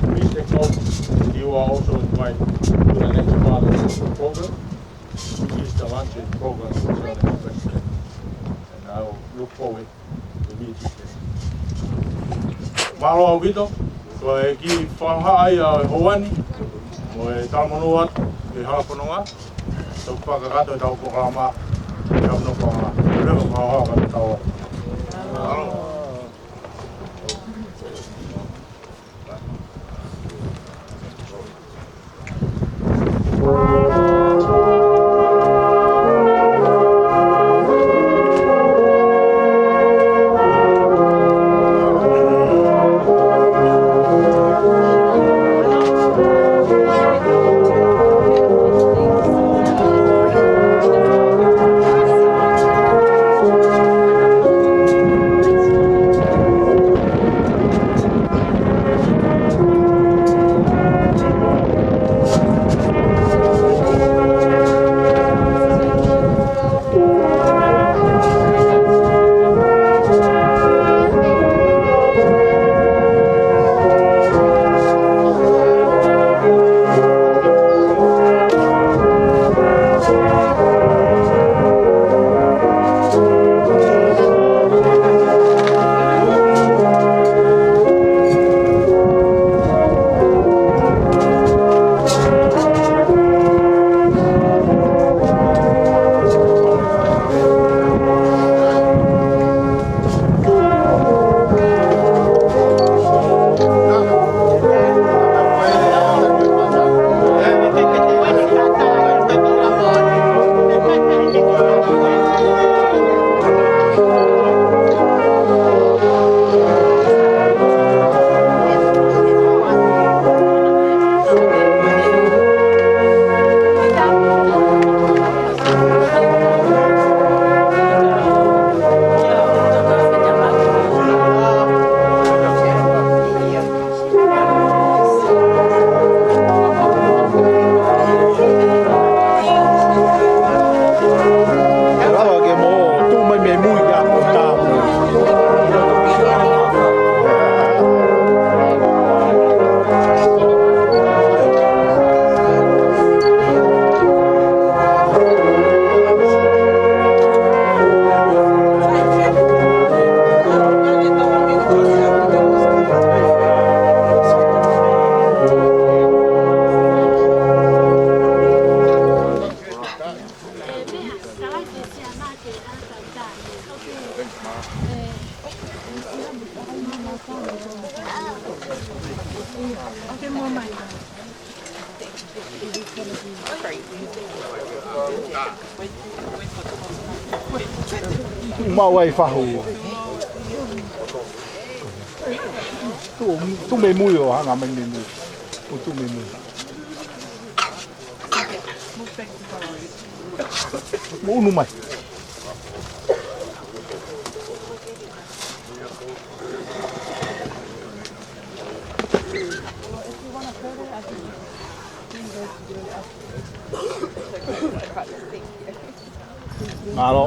Please take note that you are also invited to the next part of the program, which is the luncheon program with Sione's president. And I look forward to meet you there. Mālō ʻaupito, ko e kiʻi fakahā ia ʻo e houa ni, mo e talamonū atu ki he hala fononga, tau fakakakato ʻetau polokalama, ʻi he ʻamanaki ʻoku leva fakahā ka tau. Mālō. Maʻu ai fahu. Tuʻu, tuʻu mei mui ʻo hanga mai mei mui. ʻO tuʻu mei mui. Mou ʻunu mai. Mālō.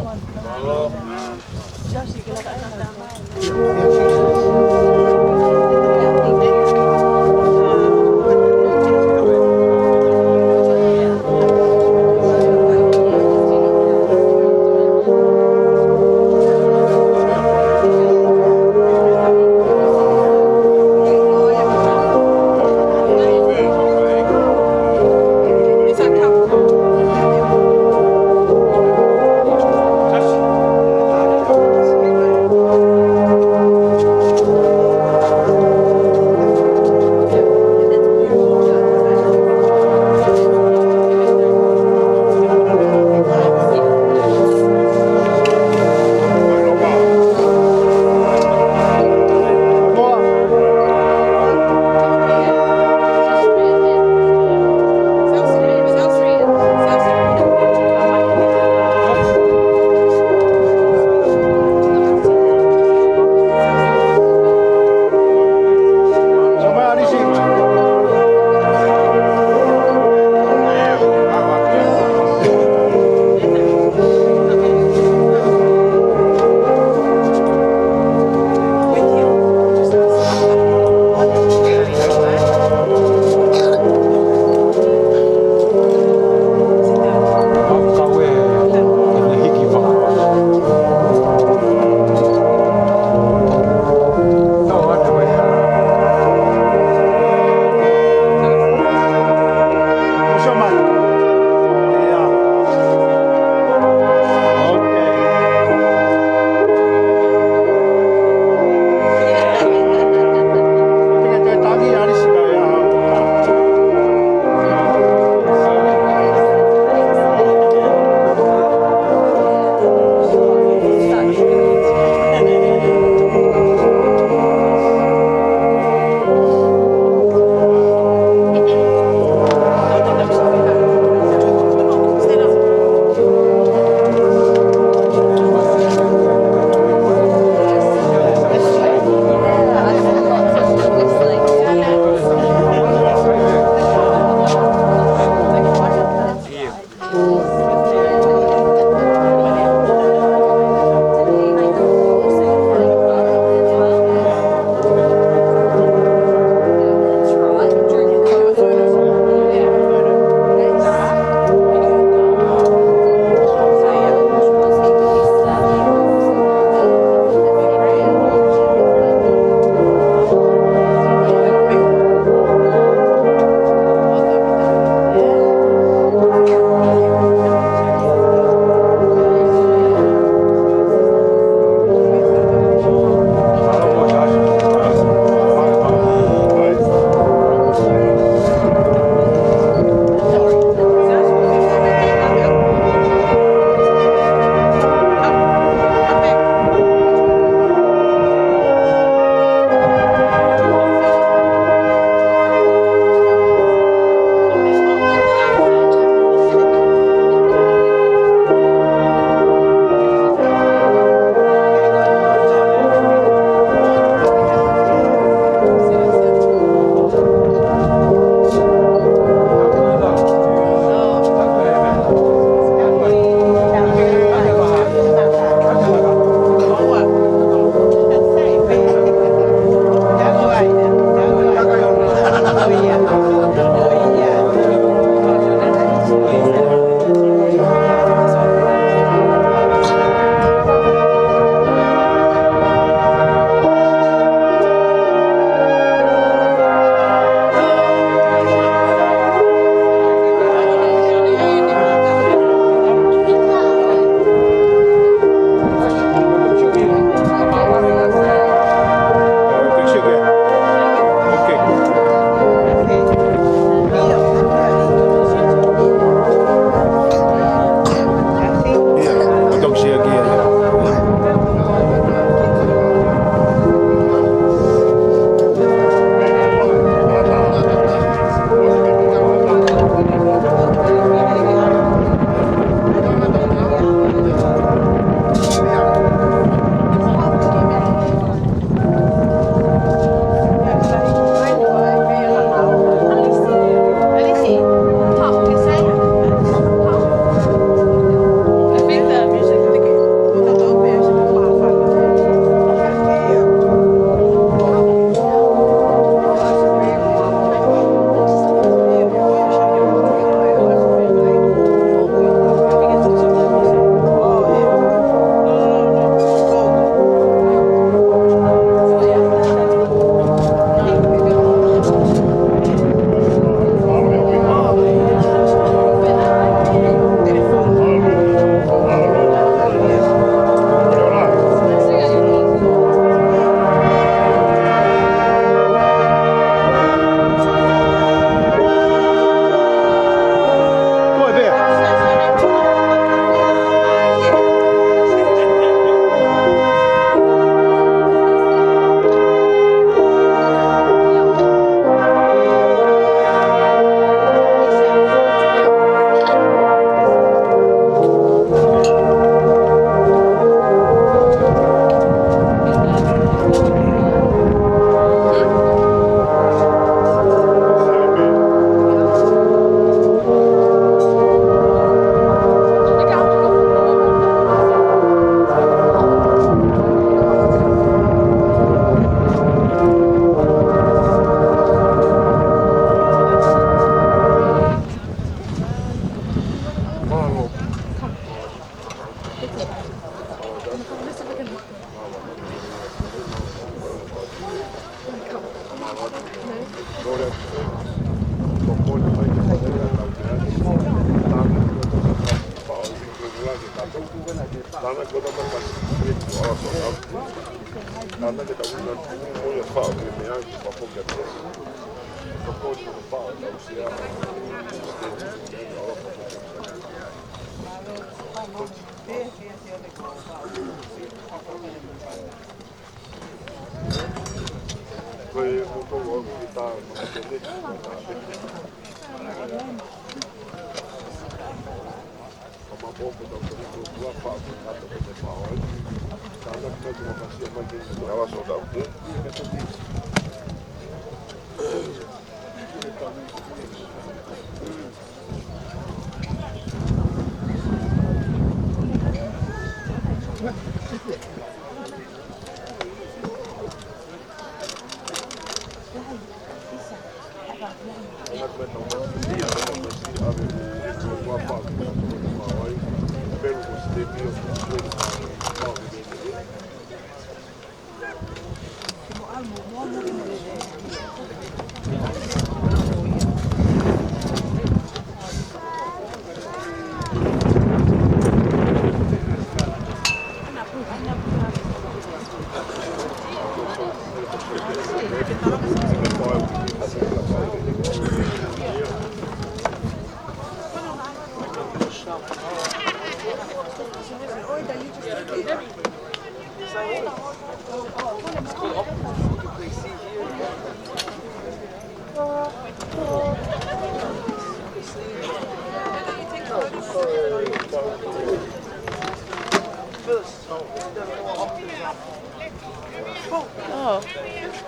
Oh.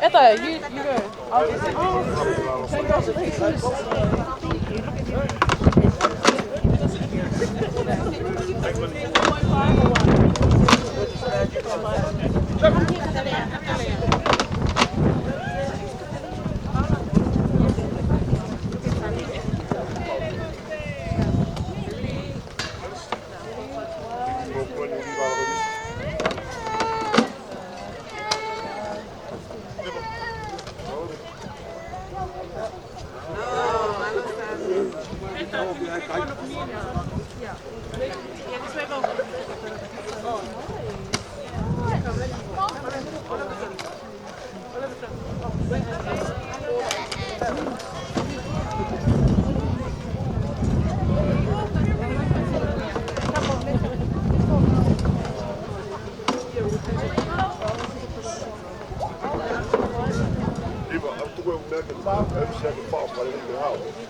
Etta, you, you go. I'll just, oh, congratulations.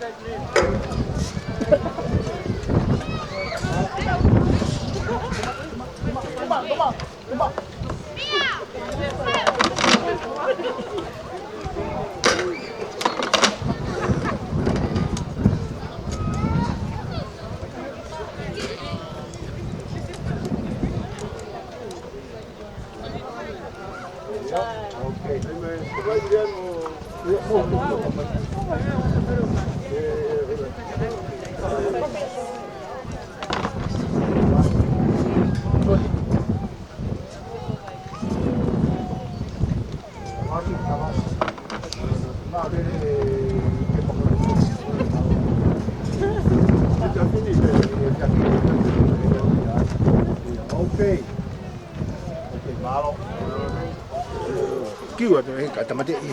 Thank you. Okay. Okay, mālō. Kiu atu e ka tamate i.